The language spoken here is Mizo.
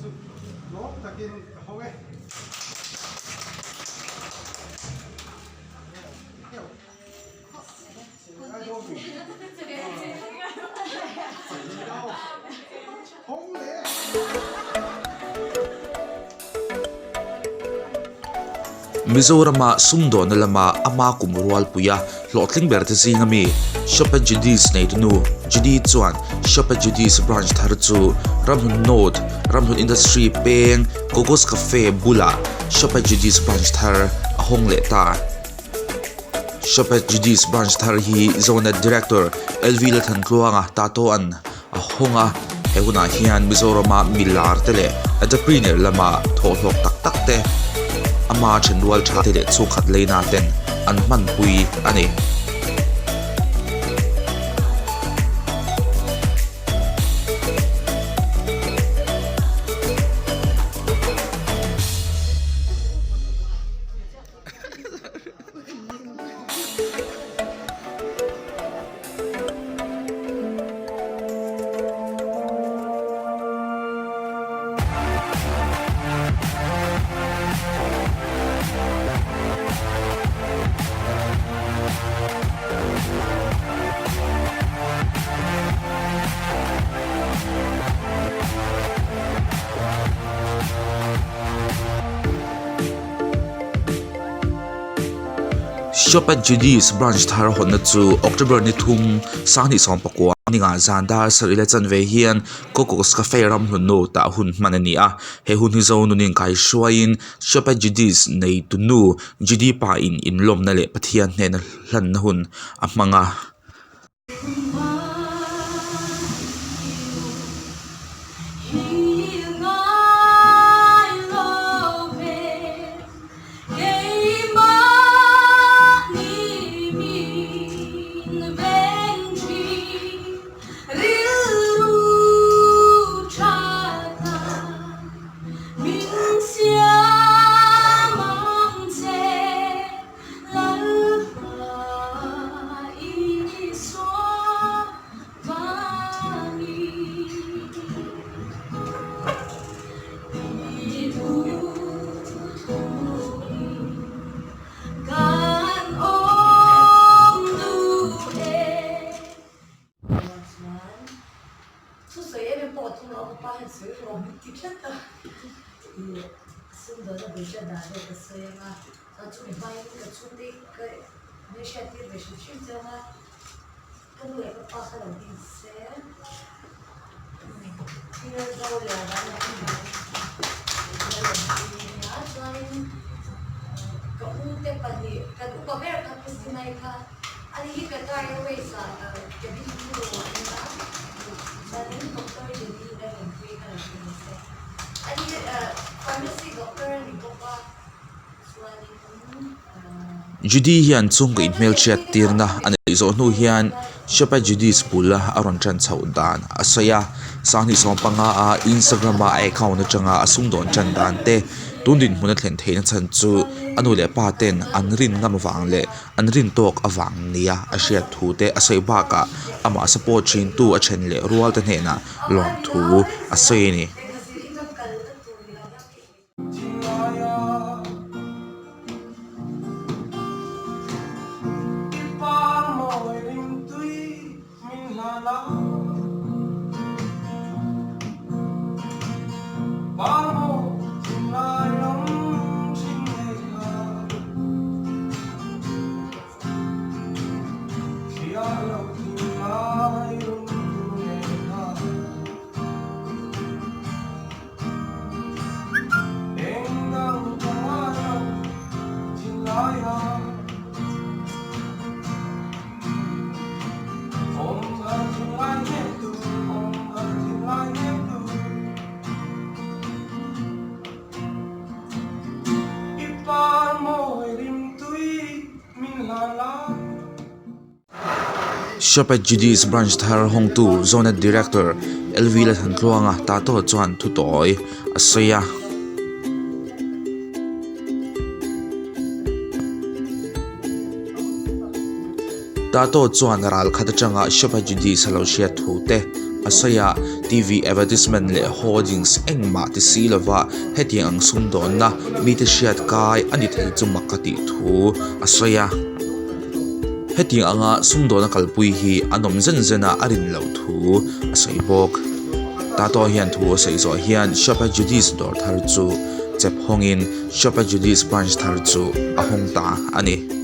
chu lawm takin ka hawng e. Mizorama sumdawnna lama ama kum rualpuia hlawhtling ber te zinga mi Shop at Judy's neitunu Judy chuan Shop at Judy's branch thar chu Ramhlun North, Ramhlun Industry peng Gogos Cafe bulah Shop at Judy's branch thar a hawng leh ta. Shop at Judy's branch thar hi Zonet Director LV Lalthantluanga Tatoa'n a hawng a, he hunah hian Mizorama milar te leh entrepreneur lama thawhhlawk tak tak te ama thenrual tha te leh chhungkhat leina ten an hmanpui a ni. Shop at Judy's branch thar hawnna chu October ni thum sanghnih 19 ninga zan dar sarih leh chanve hian Cocos Cafe ramhlun nu tah hun hman a ni a, he hun hi zo nunin kaihruaiin Shop at Judy's neitu nu Judy pa in inlawmna leh Pathian hnena hlanna hun a hmang a. Judy hian chhungkaw inhmelhriat tirna a neih zawh hnu hian Shop at Judy's bul a rawn tan chhoh dan a sawi a, sanghnih 15 a Instagram a a account atanga a sumdawn tan dan te tun dinhmun a thlen theihna chhan chu a nu leh pa ten an rin ngam avang leh an rin tawk avang nia a hriat thu te a sawi bakah amah support thin tu a then leh rual te hnenah lawmthu a sawi a ni. Shop at Judy's branch thar hawngtu Zonet Director LV Lalthantluanga Tato chuan thu tawi a sawi a. Tato chuan ral khat atanga Shop at Judy's a lo hriat thu te. a sawi a. TV advertisement leh hoardings engmah ti si lova hetiang ang sumdawnna mite hriat kai a ni thei chu mak a tih thu a sawi a. Hetiang anga sumdawna kalpui hi a nawm zen zen a a rin loh thu a sawi bawk. Tato hian thu a sawi zawh hian Shop at Judy's dawr thar chu chep hawngin Shop at Judy's branch thar chu a hawng ta a ni.